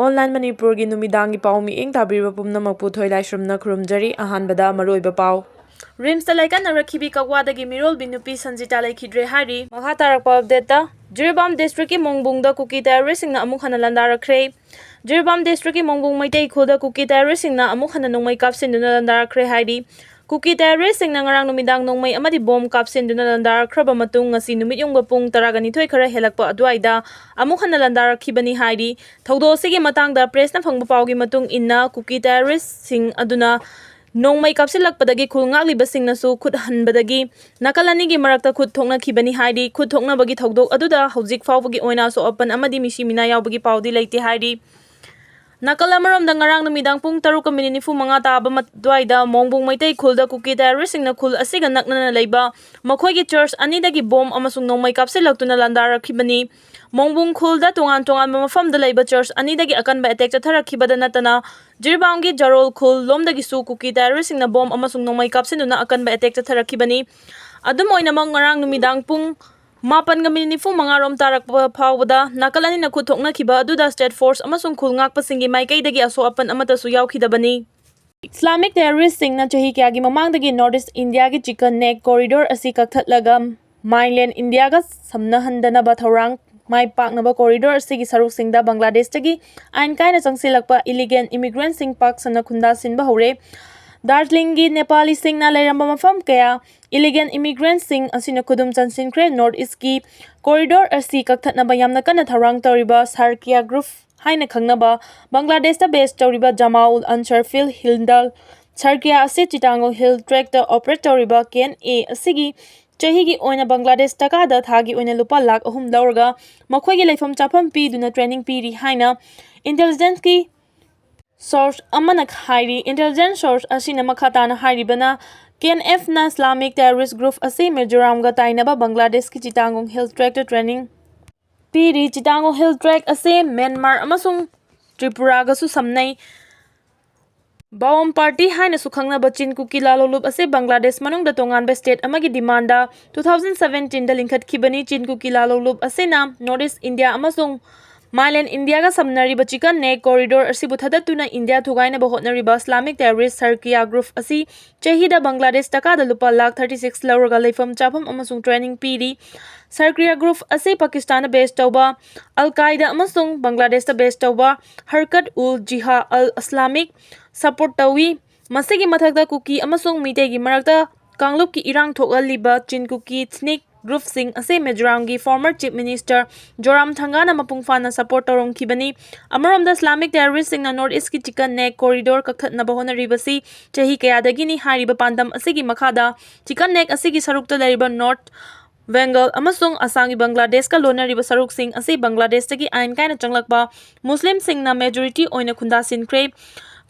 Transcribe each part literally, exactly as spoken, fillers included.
Online ꯃꯅꯤꯄꯨꯔꯒꯤ ꯅꯨꯃꯤꯗꯥꯡꯒꯤ ꯄꯥꯎ ꯃꯤꯠꯌꯦꯡ ꯇꯥꯕꯤꯔꯤꯕ ꯄꯨꯝꯅꯃꯛꯄꯨ ꯊꯣꯏꯂꯥꯏꯁ꯭ꯔꯝꯅ ꯈꯨꯔꯨꯝꯖꯔꯤ꯫ ꯑꯍꯥꯟꯕꯗ ꯃꯔꯨꯑꯣꯏꯕ ꯄꯥꯎ꯫ ꯔꯤꯝꯁꯇ ꯂꯥꯏꯀꯠꯅꯔꯛꯈꯤꯕꯤ ꯀꯛꯋꯥꯗꯒꯤ ꯃꯤꯔꯣꯜꯕꯤ ꯅꯨꯄꯤ ꯁꯟꯖꯤꯇꯥ ꯂꯩꯈꯤꯗ꯭ꯔꯦ ꯍꯥꯏꯔꯤ꯫ ꯃꯈꯥ ꯇꯥꯔꯛꯄ ꯑꯞꯗꯦꯠꯇ, ꯖꯤꯔꯤꯕꯥꯝ ꯗꯤꯁꯇ꯭ꯔꯤꯛꯀꯤ ꯃꯣꯡꯕꯨꯡꯗ ꯀꯨꯀꯤ ꯇꯦꯔꯣꯔꯤꯁꯁꯤꯡꯅ ꯑꯃꯨꯛ ꯍꯟꯅ ꯂꯥꯟꯗꯥꯔꯛꯈ꯭ꯔꯦ꯫ ꯖꯤꯔꯤꯕꯥꯝ ꯗꯤꯁꯇ꯭ꯔꯤꯛꯀꯤ ꯃꯣꯡꯕꯨꯡ ꯃꯩꯇꯩ ꯈꯨꯜꯗ ꯀꯨꯀꯤ ꯇꯦꯔꯣꯔꯤꯁꯁꯤꯡꯅ ꯑꯃꯨꯛ ꯍꯟꯅ ꯅꯣꯡꯃꯩ ꯀꯥꯞꯁꯤꯟꯗꯨꯅ ꯂꯥꯟꯗꯥꯔꯛꯈ꯭ꯔꯦ ꯍꯥꯏꯔꯤ꯫ ꯀꯨꯀꯤ ꯇꯦꯔꯣꯔꯤꯁꯁꯤꯡꯅ ꯉꯔꯥꯡ ꯅꯨꯃꯤꯗꯥꯡ ꯅꯣꯡꯃꯩ ꯑꯃꯗꯤ ꯕꯣꯝ ꯀꯥꯞꯁꯤꯟꯗꯨꯅ ꯂꯥꯟꯗꯥꯔꯛꯈ꯭ꯔꯕ ꯃꯇꯨꯡ, ꯉꯁꯤ ꯅꯨꯃꯤꯠ ꯌꯨꯡꯕ ꯄꯨꯡ ꯇꯔꯥꯒ ꯅꯤꯊꯣꯏ ꯈꯔ ꯍꯦꯜꯂꯛꯄ ꯑꯗꯨꯋꯥꯏꯗ ꯑꯃꯨꯛ ꯍꯟꯅ ꯂꯥꯟꯗꯥꯔꯛꯈꯤꯕꯅꯤ ꯍꯥꯏꯔꯤ꯫ ꯊꯧꯗꯣꯛ ꯑꯁꯤꯒꯤ ꯃꯇꯥꯡꯗ ꯄ꯭ꯔꯦꯁꯅ ꯐꯪꯕ ꯄꯥꯎꯒꯤ ꯃꯇꯨꯡ ꯏꯟꯅ, ꯀꯨꯀꯤ ꯇꯦꯔꯣꯔꯤꯁꯁꯤꯡ ꯑꯗꯨꯅ ꯅꯣꯡꯃꯩ ꯀꯥꯞꯁꯤꯜꯂꯛꯄꯗꯒꯤ ꯈꯨꯜ ꯉꯥꯛꯂꯤꯕꯁꯤꯡꯅꯁꯨ ꯈꯨꯠ ꯍꯟꯕꯗꯒꯤ ꯅꯥꯀꯜ ꯑꯅꯤꯒꯤ ꯃꯔꯛꯇ ꯈꯨꯠ ꯊꯣꯛꯅꯈꯤꯕꯅꯤ ꯍꯥꯏꯔꯤ꯫ ꯈꯨꯠ ꯊꯣꯛꯅꯕꯒꯤ ꯊꯧꯗꯣꯛ ꯑꯗꯨꯗ ꯍꯧꯖꯤꯛ ꯐꯥꯎꯕꯒꯤ ꯑꯣꯏꯅ ꯑꯁꯣꯛ ꯑꯄꯟ ꯑꯃꯗꯤ ꯃꯤꯁꯤ ꯃꯤꯅꯥ ꯌꯥꯎꯕꯒꯤ ꯄꯥꯎꯗꯤ ꯂꯩꯇꯦ ꯍꯥꯏꯔꯤ꯫ ꯅꯥꯀꯜ ꯑꯃꯔꯣꯝꯗ, ꯉꯔꯥꯡ ꯅꯨꯃꯤꯗꯥꯡ ꯄꯨꯡ ꯇꯔꯨꯛꯀ ꯃꯤꯅꯤꯠ ꯅꯤꯐꯨ ꯃꯉꯥ ꯇꯥꯕ ꯃ-, ꯑꯗꯨꯋꯥꯏꯗ ꯃꯣꯡꯕꯨꯡ ꯃꯩꯇꯩ ꯈꯨꯜꯗ ꯀꯨꯀꯤ ꯇꯦꯔꯣꯔꯤꯁꯁꯤꯡꯅ ꯈꯨꯜ ꯑꯁꯤꯒ ꯅꯛꯅꯅ ꯂꯩꯕ ꯃꯈꯣꯏꯒꯤ ꯆꯔꯆ ꯑꯅꯤꯗꯒꯤ ꯕꯣꯝ ꯑꯃꯁꯨꯡ ꯅꯣꯡꯃꯩ ꯀꯥꯞꯁꯤꯜꯂꯛꯇꯨꯅ ꯂꯥꯟꯗꯥꯔꯛꯈꯤꯕꯅꯤ꯫ ꯃꯣꯡꯕꯨꯡ ꯈꯨꯜꯗ ꯇꯣꯉꯥꯟ ꯇꯣꯉꯥꯟꯕ ꯃꯐꯝꯗ ꯂꯩꯕ ꯆꯔꯆ ꯑꯅꯤꯗꯒꯤ ꯑꯀꯟꯕ ꯑꯦꯇꯦꯛ ꯆꯠꯊꯔꯛꯈꯤꯕꯗ ꯅꯠꯇꯅ, ꯖꯤꯔꯤꯕꯥꯝꯒꯤ ꯖꯔꯣꯜ ꯈꯨꯜ ꯂꯣꯝꯗꯒꯤꯁꯨ ꯀꯨꯀꯤ ꯇꯦꯔꯣꯔꯤꯁꯁꯤꯡꯅ ꯕꯣꯝ ꯑꯃꯁꯨꯡ ꯅꯣꯡꯃꯩ ꯀꯥꯞꯁꯤꯟꯗꯨꯅ ꯑꯀꯟꯕ ꯑꯦꯇꯦꯛ ꯆꯠꯊꯔꯛꯈꯤꯕꯅꯤ꯫ ꯑꯗꯨꯝ ꯑꯣꯏꯅꯃꯛ, ꯉꯔꯥꯡ ꯅꯨꯃꯤꯗꯥꯡ ꯄꯨꯡ ꯃꯥꯄꯟꯒ ꯃꯤꯅꯤꯠ ꯅꯤꯐꯨ ꯃꯉꯥ ꯔꯣꯝ ꯇꯥꯔꯛꯄ ꯐꯥꯎꯕꯗ ꯅꯥꯀꯜ ꯑꯅꯤꯅ ꯈꯨꯠ ꯊꯣꯛꯅꯈꯤꯕ ꯑꯗꯨꯗ ꯁ꯭ꯇꯦꯠ ꯐꯣꯔꯁ ꯑꯃꯁꯨꯡ ꯈꯨꯜ ꯉꯥꯛꯄꯁꯤꯡꯒꯤ ꯃꯥꯏꯀꯩꯗꯒꯤ ꯑꯁꯣꯛ ꯑꯄꯟ ꯑꯃꯠꯇꯁꯨ ꯌꯥꯎꯈꯤꯗꯕꯅꯤ꯫ ꯏꯁꯂꯥꯃꯤꯛ ꯇꯦꯔꯣꯔꯤꯁꯁꯤꯡꯅ ꯆꯍꯤ ꯀꯌꯥꯒꯤ ꯃꯃꯥꯡꯗꯒꯤ ꯅꯣꯔꯠ ꯏꯁ ꯏꯟꯗꯤꯌꯥꯒꯤ ꯆꯤꯀꯟ ꯅꯦꯛ ꯀꯣꯔꯤꯗꯣꯔ ꯑꯁꯤ ꯀꯛꯊꯠꯂꯒ ꯃꯥꯏꯟꯂꯦꯟ ꯏꯟꯗꯤꯌꯥꯒ ꯁꯝꯅꯍꯟꯗꯅꯕ ꯊꯧꯔꯥꯡ ꯃꯥꯏ ꯄꯥꯛꯅꯕ ꯀꯣꯔꯤꯗꯣꯔ ꯑꯁꯤꯒꯤ ꯁꯔꯨꯛꯁꯤꯡꯗ ꯕꯪꯒ꯭ꯂꯥꯗꯦꯁꯇꯒꯤ ꯑꯥꯏꯟ ꯀꯥꯏꯅ ꯆꯪꯁꯤꯜꯂꯛꯄ ꯏꯂꯤꯒꯦꯜ ꯏꯃꯤꯒ꯭ꯔꯦꯟꯠꯁꯤꯡ ꯄꯥꯛ ꯁꯟꯅ ꯈꯨꯟꯗꯥꯁꯤꯟꯕ ꯍꯧꯔꯦ꯫ ꯗꯥꯔꯖꯤꯂꯤꯡꯒꯤ ꯅꯦꯄꯥꯂꯤꯁꯤꯡꯅ ꯂꯩꯔꯝꯕ ꯃꯐꯝ ꯀꯌꯥ ꯏꯂꯤꯒꯦꯜ ꯏꯃꯤꯒ꯭ꯔꯦꯟꯠꯁꯤꯡ ꯑꯁꯤꯅ ꯈꯨꯗꯨꯝ ꯆꯟꯁꯤꯟꯈ꯭ꯔꯦ꯫ ꯅꯣꯔꯠ ꯏꯁꯀꯤ ꯀꯣꯔꯤꯗꯣꯔ ꯑꯁꯤ ꯀꯛꯊꯠꯅꯕ ꯌꯥꯝꯅ ꯀꯟꯅ ꯊꯧꯔꯥꯡ ꯇꯧꯔꯤꯕ ꯁꯥꯔꯀꯤꯌꯥ ꯒ꯭ꯔꯨꯞ ꯍꯥꯏꯅ ꯈꯪꯅꯕ ꯕꯪꯒ꯭ꯂꯥꯗꯦꯁꯇ ꯕꯦꯁ ꯇꯧꯔꯤꯕ ꯖꯃꯥꯎꯜ ꯑꯟꯁꯔ ꯐꯤꯜ ꯍꯤꯜꯗꯜ ꯁꯥꯔꯀꯤꯌꯥ ꯑꯁꯤ ꯆꯤꯇꯥꯡꯒꯣꯡ ꯍꯤꯜ ꯇ꯭ꯔꯦꯛꯇ ꯑꯣꯄꯔꯦꯠ ꯇꯧꯔꯤꯕ ꯀꯦ ꯑꯦꯟ ꯑꯦ ꯑꯁꯤꯒꯤ ꯆꯍꯤꯒꯤ ꯑꯣꯏꯅ ꯕꯪꯒ꯭ꯂꯥꯗꯦꯁ ꯇꯀꯥꯗ ꯊꯥꯒꯤ ꯑꯣꯏꯅ ꯂꯨꯄꯥ ꯂꯥꯈ ꯑꯍꯨꯝ ꯂꯧꯔꯒ ꯃꯈꯣꯏꯒꯤ ꯂꯩꯐꯝ ꯆꯥꯐꯝ ꯄꯤꯗꯨꯅ ꯇ꯭ꯔꯦꯅꯤꯡ ꯄꯤꯔꯤ ꯍꯥꯏꯅ ꯏꯟꯇꯦꯂꯤꯖꯦꯟꯁꯀꯤ ꯁꯣꯔꯁ ꯑꯃꯅ ꯍꯥꯏꯔꯤ꯫ ꯏꯟꯇꯦꯂꯤꯖꯦꯟꯁ ꯁꯣꯔꯁ ꯑꯁꯤꯅ ꯃꯈꯥ ꯇꯥꯅ ꯍꯥꯏꯔꯤꯕꯅ, ꯀꯦ ꯑꯦꯟ ꯑꯦꯐꯅ ꯏꯁꯂꯥꯃꯤꯛ ꯇꯦꯔꯣꯔꯤꯁ ꯒ꯭ꯔꯨꯞ ꯑꯁꯤ ꯃꯤꯖꯣꯔꯥꯝꯒ ꯇꯥꯏꯅꯕ ꯕꯪꯒ꯭ꯂꯥꯗꯦꯁꯀꯤ ꯆꯤꯇꯥꯡꯒꯣꯡ ꯍꯤꯜ ꯇ꯭ꯔꯦꯛꯇ ꯇ꯭ꯔꯦꯅꯤꯡ ꯄꯤꯔꯤ꯫ ꯆꯤꯇꯥꯡꯒꯣꯡ ꯍꯤꯜ ꯇ꯭ꯔꯦꯛ ꯑꯁꯤ ꯃ꯭ꯌꯥꯟꯃꯥꯔ ꯑꯃꯁꯨꯡ ꯇ꯭ꯔꯤꯄꯨꯔꯥꯒꯁꯨ ꯁꯝꯅꯩ꯫ ꯕꯥꯑꯣꯝ ꯄꯥꯔꯇꯤ ꯍꯥꯏꯅꯁꯨ ꯈꯪꯅꯕ ꯆꯤꯟ ꯀꯨꯀꯤ ꯂꯥꯂꯣꯡꯂꯨꯞ ꯑꯁꯤ ꯕꯪꯒ꯭ꯂꯥꯗꯦꯁ ꯃꯅꯨꯡꯗ ꯇꯣꯉꯥꯟꯕ ꯁ꯭ꯇꯦꯠ ꯑꯃꯒꯤ ꯗꯤꯃꯥꯟꯗ ꯇꯨ ꯊꯥꯎꯖꯟ ꯁꯚꯦꯟꯇꯤꯟꯗ ꯂꯤꯡꯈꯠꯈꯤꯕꯅꯤ꯫ ꯆꯤꯟ ꯀꯨꯀꯤ ꯂꯥꯂꯣꯡꯂꯨꯞ ꯑꯁꯤꯅ ꯅꯣꯔꯠ ꯏꯁ ꯏꯟꯗꯤꯌꯥ ꯑꯃꯁꯨꯡ ꯃꯥꯂꯦꯝ ꯏꯟꯗꯤꯌꯥꯒ ꯁꯝꯅꯔꯤꯕ ꯆꯤꯀꯟ ꯅꯦꯛ ꯀꯣꯔꯤꯗꯣꯔ ꯑꯁꯤꯕꯨ ꯊꯥꯗꯠꯇꯨꯅ ꯏꯟꯗꯤꯌꯥ ꯊꯨꯒꯥꯏꯅꯕ ꯍꯣꯠꯅꯔꯤꯕ ꯏꯁꯂꯥꯃꯤꯛ ꯇꯦꯔꯣꯔꯤꯁ ꯁꯔꯀꯤꯌꯥ ꯒ꯭ꯔꯨꯞ ꯑꯁꯤ ꯆꯍꯤꯗ ꯕꯪꯒ꯭ꯂꯥꯗꯦꯁ ꯇꯀꯥꯗ ꯂꯨꯄꯥ ꯂꯥꯈ ꯊꯥꯔꯇꯤ ꯁꯤꯛꯁ ꯂꯧꯔꯒ ꯂꯩꯐꯝ ꯆꯥꯐꯝ ꯑꯃꯁꯨꯡ ꯇ꯭ꯔꯦꯅꯤꯡ ꯄꯤꯔꯤ꯫ ꯁꯔꯀꯤꯌꯥ ꯒ꯭ꯔꯨꯞ ꯑꯁꯤ ꯄꯥꯀꯤꯁꯇꯥꯟꯗ ꯕꯦꯁ ꯇꯧꯕ ꯑꯜ ꯀꯥꯏꯗꯥ ꯑꯃꯁꯨꯡ ꯕꯪꯒ꯭ꯂꯥꯗꯦꯁꯇ ꯕꯦꯁ ꯇꯧꯕ ꯍꯔꯀꯠ ꯎꯜ ꯖꯤꯍꯥ ꯑꯜ ꯏꯁꯂꯥꯃꯤꯛ ꯁꯄꯣꯔꯠ ꯇꯧꯏ꯫ ꯃꯁꯤꯒꯤ ꯃꯊꯛꯇ ꯀꯨꯀꯤ ꯑꯃꯁꯨꯡ ꯃꯤꯇꯩꯒꯤ ꯃꯔꯛꯇ ꯀꯥꯡꯂꯨꯞꯀꯤ ꯏꯔꯥꯡ ꯊꯣꯛꯍꯜꯂꯤꯕ ꯆꯤꯟ ꯀꯨꯀꯤ ꯏꯊꯅꯤꯛ ꯒ꯭ꯔꯨꯞꯁꯤꯡ ꯑꯁꯤ ꯃꯤꯖꯣꯔꯥꯝꯒꯤ ꯐꯣꯔꯃꯔ ꯆꯤꯐ ꯃꯤꯅꯤꯁꯇꯔ ꯖꯣꯔꯥꯝ ꯊꯪꯒꯥꯅ ꯃꯄꯨꯡ ꯐꯥꯅ ꯁꯄꯣꯔꯠ ꯇꯧꯔꯝꯈꯤꯕꯅꯤ꯫ ꯑꯃꯔꯣꯝꯗ ꯏꯁꯂꯥꯃꯤꯛ ꯇꯦꯔꯣꯔꯤꯁꯁꯤꯡꯅ ꯅꯣꯔꯠ ꯏꯁꯀꯤ ꯆꯤꯀꯟ ꯅꯦꯛ ꯀꯣꯔꯤꯗꯣꯔ ꯀꯛꯊꯠꯅꯕ ꯍꯣꯠꯅꯔꯤꯕꯁꯤ ꯆꯍꯤ ꯀꯌꯥꯗꯒꯤꯅꯤ ꯍꯥꯏꯔꯤꯕ ꯄꯥꯟꯗꯝ ꯑꯁꯤꯒꯤ ꯃꯈꯥꯗ ꯆꯤꯀꯟ ꯅꯦꯛ ꯑꯁꯤꯒꯤ ꯁꯔꯨꯛꯇ ꯂꯩꯔꯤꯕ ꯅꯣꯔꯠ ꯕꯦꯡꯒꯜ ꯑꯃꯁꯨꯡ ꯑꯁꯥꯝꯒꯤ ꯕꯪꯒ꯭ꯂꯥꯗꯦꯁꯀ ꯂꯣꯟꯅꯔꯤꯕ ꯁꯔꯨꯛꯁꯤꯡ ꯑꯁꯤ ꯕꯪꯒ꯭ꯂꯥꯗꯦꯁꯇꯒꯤ ꯑꯥꯏꯟ ꯀꯥꯏꯅ ꯆꯪꯂꯛꯄ ꯃꯨꯁꯂꯤꯝꯁꯤꯡꯅ ꯃꯦꯖꯣꯔꯤꯇꯤ ꯑꯣꯏꯅ ꯈꯨꯟꯗꯥꯁꯤꯟꯈ꯭ꯔꯦ꯫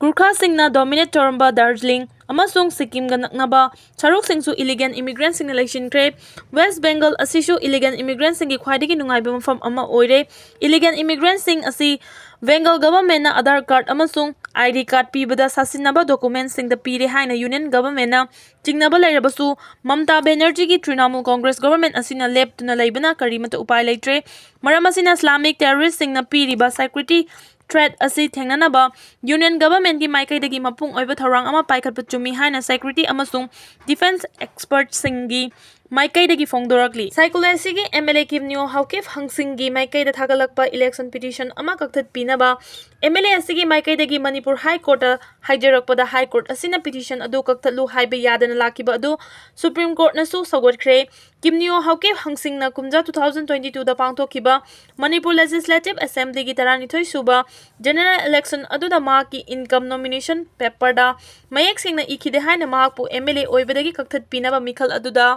ꯒꯨꯔꯈꯥꯁꯤꯡꯅ ꯗꯣꯃꯤꯅꯦꯠ ꯇꯧꯔꯝꯕ ꯗꯥꯔꯖꯤꯂꯤꯡ ꯑꯃꯁꯨꯡ ꯁꯤꯛꯀꯤꯝꯒ ꯅꯛꯅꯕ ꯁꯔꯨꯛꯁꯤꯡꯁꯨ ꯏꯂꯤꯒꯦꯜ ꯏꯃꯤꯒ꯭ꯔꯦꯟꯁꯤꯡꯅ ꯂꯩꯁꯤꯟꯈ꯭ꯔꯦ꯫ ꯋꯦꯁ ꯕꯦꯡꯒꯜ ꯑꯁꯤꯁꯨ ꯏꯂꯤꯒꯦꯜ ꯏꯃꯤꯒ꯭ꯔꯦꯟꯁꯤꯡꯒꯤ ꯈ꯭ꯋꯥꯏꯗꯒꯤ ꯅꯨꯡꯉꯥꯏꯕ ꯃꯐꯝ ꯑꯃ ꯑꯣꯏꯔꯦ꯫ ꯏꯂꯤꯒꯦꯜ ꯏꯃꯤꯒ꯭ꯔꯦꯟꯁꯤꯡ ꯑꯁꯤ ꯕꯦꯡꯒꯜ ꯒꯚꯔꯟꯃꯦꯟꯠꯅ ꯑꯥꯙꯥꯔ ꯀꯥꯔꯗ ꯑꯃꯁꯨꯡ ꯑꯥꯏ ꯗꯤ ꯀꯥꯔꯗ ꯄꯤꯕꯗ ꯁꯥꯁꯤꯟꯅꯕ ꯗꯣꯀꯨꯃꯦꯟꯠꯁꯤꯡꯗ ꯄꯤꯔꯦ ꯍꯥꯏꯅ ꯌꯨꯅꯤꯌꯟ ꯒꯚꯔꯟꯃꯦꯟꯠꯅ ꯆꯤꯡꯅꯕ ꯂꯩꯔꯕꯁꯨ, ꯃꯝꯇꯥ ꯕꯦꯅꯔꯖꯤꯒꯤ ꯇ꯭ꯔꯤꯅꯥꯃꯨꯜ ꯀꯣꯡꯒ꯭ꯔꯦꯁ ꯒꯚꯔꯟꯃꯦꯟꯠ ꯑꯁꯤꯅ ꯂꯦꯞꯇꯨꯅ ꯂꯩꯕꯅ ꯀꯔꯤꯃꯠꯇ ꯎꯄꯥꯏ ꯂꯩꯇ꯭ꯔꯦ꯫ ꯃꯔꯝ ꯑꯁꯤꯅ ꯏꯁꯂꯥꯃꯤꯛ ꯇꯦꯔꯣꯔꯤꯁꯁꯤꯡꯅ ꯄꯤꯔꯤꯕ ꯁꯦꯀ꯭ꯌꯨꯔꯤꯇꯤ ꯊ꯭ꯔꯦꯠ ꯑꯁꯤ ꯊꯦꯡꯅꯅꯕ ꯌꯨꯅꯤꯌꯟ ꯒꯚꯔꯟꯃꯦꯟꯠꯀꯤ ꯃꯥꯏꯀꯩꯗꯒꯤ ꯃꯄꯨꯡ ꯑꯣꯏꯕ ꯊꯧꯔꯥꯡ ꯑꯃ ꯄꯥꯏꯈꯠꯄ ꯆꯨꯝꯃꯤ ꯍꯥꯏꯅ ꯁꯦꯀ꯭ꯌꯨꯔꯤꯇꯤ ꯑꯃꯁꯨꯡ ꯗꯤꯐꯦꯟꯁ ꯑꯦꯛꯁꯄꯔꯠꯁꯤꯡꯒꯤ ꯃꯥꯏꯀꯩꯗꯒꯤ ꯐꯣꯡꯗꯣꯔꯛꯂꯤ꯫ ꯁꯥꯏꯀꯨꯂꯔꯁꯤꯒꯤ ꯑꯦꯝ ꯑꯦꯜ ꯑꯦ ꯀꯤꯝ ꯅꯤꯌꯣ ꯍꯥꯎꯀꯤꯞ ꯍꯪꯁꯤꯡꯒꯤ ꯃꯥꯏꯀꯩꯗ ꯊꯥꯒꯠꯂꯛꯄ ꯏꯂꯦꯛꯁꯟ ꯄꯤꯇꯤꯁꯟ ꯑꯃ ꯀꯛꯊꯠꯄꯤꯅꯕ ꯑꯦꯝ ꯑꯦꯜ ꯑꯦ ꯑꯁꯤꯒꯤ ꯃꯥꯏꯀꯩꯗꯒꯤ ꯃꯅꯤꯄꯨꯔ ꯍꯥꯏ ꯀꯣꯔꯠꯇ ꯍꯥꯏꯖꯔꯛꯄꯗ ꯍꯥꯏ ꯀꯣꯔꯠ ꯑꯁꯤꯅ ꯄꯤꯇꯤꯁꯟ ꯑꯗꯨ ꯀꯛꯊꯠꯂꯨ ꯍꯥꯏꯕ ꯌꯥꯗꯅ ꯂꯥꯛꯈꯤꯕ ꯑꯗꯨ ꯁꯨꯄ꯭ꯔꯤꯝ ꯀꯣꯔꯠꯅꯁꯨ ꯁꯧꯒꯠꯈ꯭ꯔꯦ꯫ ꯀꯤꯝ ꯅꯤꯌꯣ ꯍꯥꯎꯀꯤꯞ ꯍꯪꯁꯤꯡꯅ ꯀꯨꯝꯖꯥ two thousand twenty twoꯗ ꯄꯥꯡꯊꯣꯛꯈꯤꯕ ꯃꯅꯤꯄꯨꯔ ꯂꯦꯖꯤꯁꯂꯦꯇꯤꯚ ꯑꯦꯁꯦꯝꯕ꯭ꯂꯤꯒꯤ ꯇꯔꯥꯅꯤꯊꯣꯏ ꯁꯨꯕ ꯖꯦꯅꯔꯦꯜ ꯏꯂꯦꯛꯁꯟ ꯑꯗꯨꯗ ꯃꯍꯥꯛꯀꯤ ꯏꯟꯀꯝ ꯅꯣꯃꯤꯅꯦꯁꯟ ꯄꯦꯄꯔꯗ ꯃꯌꯦꯛ ꯁꯦꯡꯅ ꯏꯈꯤꯗꯦ ꯍꯥꯏꯅ ꯃꯍꯥꯛꯄꯨ ꯑꯦꯝ ꯑꯦꯜ ꯑꯦ ꯑꯣꯏꯕꯗꯒꯤ ꯀꯛꯊꯠꯄꯤꯅꯕ ꯃꯤꯈꯜ ꯑꯗꯨꯗ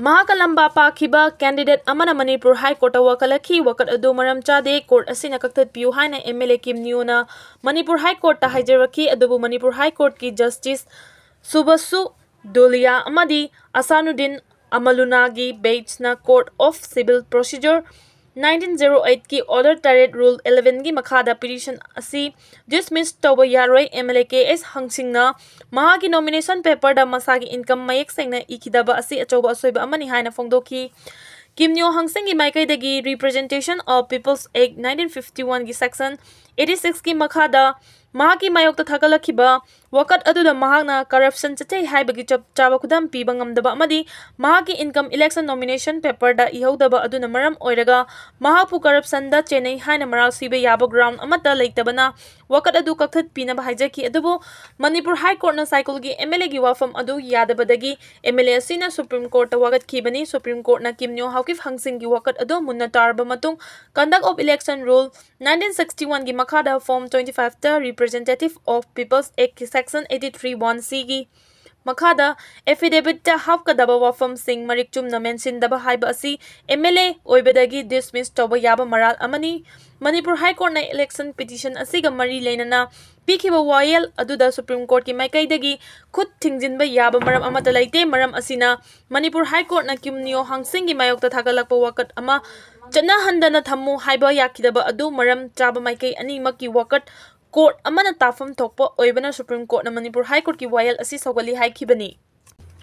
ꯃꯍꯥꯛꯀ ꯂꯝꯕꯥ ꯄꯥꯈꯤꯕ ꯀꯦꯟꯗꯤꯗꯦꯠ ꯑꯃꯅ ꯃꯅꯤꯄꯨꯔ ꯍꯥꯏ ꯀꯣꯔꯠꯇ ꯋꯥꯀꯠꯂꯛꯈꯤ꯫ ꯋꯥꯀꯠ ꯑꯗꯨ ꯃꯔꯝ ꯆꯥꯗꯦ, ꯀꯣꯔꯠ ꯑꯁꯤꯅ ꯀꯛꯊꯠꯄꯤꯌꯨ ꯍꯥꯏꯅ ꯑꯦꯝ ꯑꯦꯜ ꯑꯦ ꯀꯤꯝ ꯅꯤꯌꯣꯅ ꯃꯅꯤꯄꯨꯔ ꯍꯥꯏ ꯀꯣꯔꯠꯇ ꯍꯥꯏꯖꯔꯛꯈꯤ꯫ ꯑꯗꯨꯕꯨ ꯃꯅꯤꯄꯨꯔ ꯍꯥꯏ ꯀꯣꯔꯠꯀꯤ ꯖꯁꯇꯤꯁ ꯁꯨꯕꯁꯨ ꯗꯨꯂꯤꯌꯥ ꯑꯃꯗꯤ ꯑꯁꯥꯅꯨꯗꯤꯟ ꯑꯃꯂꯨꯅꯥꯒꯤ ꯕꯦꯟꯆꯅ Code of Civil Procedure nineteen zero eight ꯀꯤ ꯑꯣꯔꯗꯔ ꯇꯔꯦꯠ, ꯔꯨꯜ eleven ꯒꯤ ꯃꯈꯥꯗ ꯄꯤꯇꯤꯁꯟ ꯑꯁꯤ ꯗꯤꯁꯃꯤꯁ ꯇꯧꯕ ꯌꯥꯔꯣꯏ꯫ ꯑꯦꯝ ꯑꯦꯜ ꯑꯦ ꯀꯦ ꯑꯦꯁ ꯍꯪꯁꯤꯡꯅ ꯃꯍꯥꯛꯀꯤ ꯅꯣꯃꯤꯅꯦꯁꯟ ꯄꯦꯄꯔꯗ ꯃꯁꯥꯒꯤ ꯏꯟꯀꯝ ꯃꯌꯦꯛ ꯁꯦꯡꯅ ꯏꯈꯤꯗꯕ ꯑꯁꯤ ꯑꯆꯧꯕ ꯑꯁꯣꯏꯕ ꯑꯃꯅꯤ ꯍꯥꯏꯅ ꯐꯣꯡꯗꯣꯛꯈꯤ꯫ ꯀꯤꯝ ꯅꯤꯌꯣ ꯍꯪꯁꯤꯡꯒꯤ ꯃꯥꯏꯀꯩꯗꯒꯤ Representation of People's Act nineteen fifty-one ꯒꯤ Section eighty-six ꯀꯤ ꯃꯈꯥꯗ ꯃꯍꯥꯛꯀꯤ ꯃꯥꯌꯣꯛꯇ ꯊꯥꯒꯠꯂꯛꯈꯤꯕ ꯋꯥꯀꯠ ꯑꯗꯨꯗ ꯃꯍꯥꯛꯅ corruption ꯆꯠꯊꯩ ꯍꯥꯏꯕꯒꯤ ꯆꯞ ꯆꯥꯕ ꯈꯨꯗꯝ ꯄꯤꯕ ꯉꯝꯗꯕ ꯑꯃꯗꯤ ꯃꯍꯥꯛꯀꯤ income election nomination paperꯗ ꯏꯍꯧꯗꯕ ꯑꯗꯨꯅ ꯃꯔꯝ ꯑꯣꯏꯔꯒ ꯃꯍꯥꯛꯄꯨ corruptionꯗ ꯆꯦꯟꯅꯩ ꯍꯥꯏꯅ ꯃꯔꯥꯜ ꯁꯤꯕ ꯌꯥꯕ ground ꯑꯃꯠꯇ ꯂꯩꯇꯕꯅ ꯋꯥꯀꯠ ꯑꯗꯨ ꯀꯛꯊꯠꯄꯤꯅꯕ ꯍꯥꯏꯖꯈꯤ꯫ ꯑꯗꯨꯕꯨ ꯃꯅꯤꯄꯨꯔ High Courtꯅ ꯁꯥꯏꯀꯨꯜꯒꯤ MLAꯒꯤ ꯋꯥꯐꯝ ꯑꯗꯨ ꯌꯥꯗꯕꯗꯒꯤ MLA ꯑꯁꯤꯅ Supreme Courtꯇ ꯋꯥꯀꯠꯈꯤꯕꯅꯤ꯫ Supreme Courtꯅ ꯀꯤꯝ ꯅꯤꯌꯣ ꯍꯥꯎꯀꯤꯞ ꯍꯪꯁꯤꯡꯒꯤ ꯋꯥꯀꯠ ꯑꯗꯨ ꯃꯨꯟꯅ ꯇꯥꯔꯕ ꯃꯇꯨꯡ Conduct of Election Rule nineteen sixty-one ꯒꯤ ꯃꯈꯥꯗ Form twenty-fiveꯇ Representative of People's Act Section eighty-three(one)(c) ꯒꯤ ꯃꯈꯥꯗ affidavitꯇ ꯍꯥꯞꯀꯗꯕ ꯋꯥꯐꯝꯁꯤꯡ ꯃꯔꯤꯛ ꯆꯨꯝꯅ ꯃꯦꯟꯁꯤꯟꯗꯕ ꯍꯥꯏꯕ ꯑꯁꯤ MLA ꯑꯣꯏꯕꯗꯒꯤ dismiss ꯇꯧꯕ ꯌꯥꯕ ꯃꯔꯥꯜ ꯑꯃꯅꯤ꯫ ꯃꯅꯤꯄꯨꯔ High Courtꯅ election petition ꯑꯁꯤꯒ ꯃꯔꯤ ꯂꯩꯅꯅ ꯄꯤꯈꯤꯕ ꯋꯥꯌꯦꯜ ꯑꯗꯨꯗ Supreme Courtꯀꯤ ꯃꯥꯏꯀꯩꯗꯒꯤ ꯈꯨꯠ ꯊꯤꯡꯖꯤꯟꯕ ꯌꯥꯕ ꯃꯔꯝ ꯑꯃꯠꯇ ꯂꯩꯇꯦ꯫ ꯃꯔꯝ ꯑꯁꯤꯅ ꯃꯅꯤꯄꯨꯔ High Courtꯅ ꯀꯤꯝ ꯅꯤꯌꯣ ꯍꯪꯁꯤꯡꯒꯤ ꯃꯥꯌꯣꯛꯇ ꯊꯥꯒꯠꯂꯛꯄ ꯋꯥꯀꯠ ꯑꯃ ꯆꯠꯅꯍꯟꯗꯅ ꯊꯝꯃꯨ ꯍꯥꯏꯕ ꯌꯥꯈꯤꯗꯕ ꯑꯗꯨ ꯃꯔꯝ ꯆꯥꯕ ꯃꯥꯏꯀꯩ ꯑꯅꯤꯃꯛꯀꯤ ꯋꯥꯀꯠ court ꯑꯃꯅ ꯇꯥꯐꯝ ꯊꯣꯛꯄ ꯑꯣꯏꯕꯅ Supreme Courtꯅ ꯃꯅꯤꯄꯨꯔ High Courtꯀꯤ ꯋꯥꯌꯦꯜ ꯑꯁꯤ ꯁꯧꯒꯠꯂꯤ ꯍꯥꯏꯈꯤꯕꯅꯤ꯫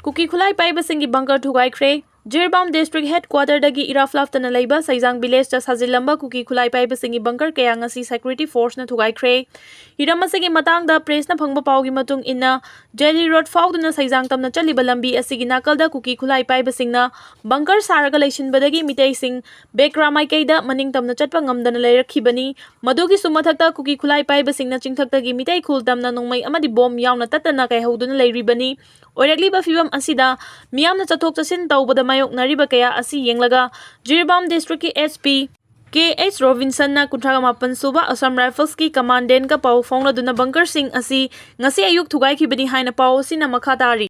ꯀꯨꯀꯤ ꯈꯨꯠꯂꯥꯏ ꯄꯥꯏꯕꯁꯤꯡꯒꯤ bunker ꯊꯨꯒꯥꯏꯈ꯭ꯔꯦ꯫ ꯖꯤꯔꯤꯕꯥꯝ district headquarterꯗꯒꯤ ꯏꯔꯥꯞ ꯂꯥꯞꯇꯅ ꯂꯩꯕ ꯁꯩꯖꯥꯡ villageꯇ ꯁꯥꯖꯤꯜꯂꯝꯕ ꯀꯨꯀꯤ ꯈꯨꯠꯂꯥꯏ ꯄꯥꯏꯕꯁꯤꯡꯒꯤ bunker ꯀꯌꯥ ꯉꯁꯤ security forceꯅ ꯊꯨꯒꯥꯏꯈ꯭ꯔꯦ꯫ ꯍꯤꯔꯝ ꯑꯁꯤꯒꯤ ꯃꯇꯥꯡꯗ pressꯅ ꯐꯪꯕ ꯄꯥꯎꯒꯤ ꯃꯇꯨꯡ ꯏꯟꯅ, ꯖꯦꯂꯤ road ꯐꯥꯎꯗꯨꯅ ꯁꯩꯖꯥꯡ ꯇꯝꯅ ꯆꯠꯂꯤꯕ ꯂꯝꯕꯤ ꯑꯁꯤꯒꯤ ꯅꯥꯀꯜꯗ ꯀꯨꯀꯤ ꯈꯨꯠꯂꯥꯏ ꯄꯥꯏꯕꯁꯤꯡꯅ bunker ꯁꯥꯔꯒ ꯂꯩꯁꯤꯟꯕꯗꯒꯤ ꯃꯤꯇꯩꯁꯤꯡ ꯕꯦꯀ꯭ꯔꯥ ꯃꯥꯏꯀꯩꯗ ꯃꯅꯤꯡ ꯇꯝꯅ ꯆꯠꯄ ꯉꯝꯗꯅ ꯂꯩꯔꯛꯈꯤꯕꯅꯤ꯫ ꯃꯗꯨꯒꯤꯁꯨ ꯃꯊꯛꯇ ꯀꯨꯀꯤ ꯈꯨꯠꯂꯥꯏ ꯄꯥꯏꯕꯁꯤꯡꯅ ꯆꯤꯡꯊꯛꯇꯒꯤ ꯃꯤꯇꯩ ꯈꯨꯜ ꯇꯝꯅ ꯅꯣꯡꯃꯩ ꯑꯃꯗꯤ bomb ꯌꯥꯎꯅ ꯇꯠꯇꯅ ꯀꯥꯏꯍꯧꯗꯨꯅ ꯂꯩꯔꯤꯕꯅꯤ꯫ ꯑꯣꯏꯔꯛꯂꯤꯕ ꯐꯤꯕꯝ ꯑꯁꯤꯗ ꯃꯤꯌꯥꯝꯅ ꯆꯠꯊꯣꯛ ꯆꯠꯁꯤꯟ ꯇꯧꯕꯗ ꯃꯥꯌꯣꯛꯅꯔꯤꯕ ꯀꯌꯥ ꯑꯁꯤ ꯌꯦꯡꯂꯒ ꯖꯤꯔꯤꯕꯥꯝ districtꯀꯤ SP ꯀꯦ ꯑꯩꯆ ꯔꯣꯕꯤꯟꯁꯟꯅ ꯀꯨꯟꯊ꯭ꯔꯥ ꯃꯥꯄꯟ ꯁꯨꯕ Assam Riflesꯀꯤ commandantꯀ ꯄꯥꯎ ꯐꯥꯎꯅꯗꯨꯅ bunkerꯁꯤꯡ ꯑꯁꯤ ꯉꯁꯤ ꯑꯌꯨꯛ ꯊꯨꯒꯥꯏꯈꯤꯕꯅꯤ ꯍꯥꯏꯅ ꯄꯥꯎ ꯑꯁꯤꯅ ꯃꯈꯥ ꯇꯥꯔꯤ꯫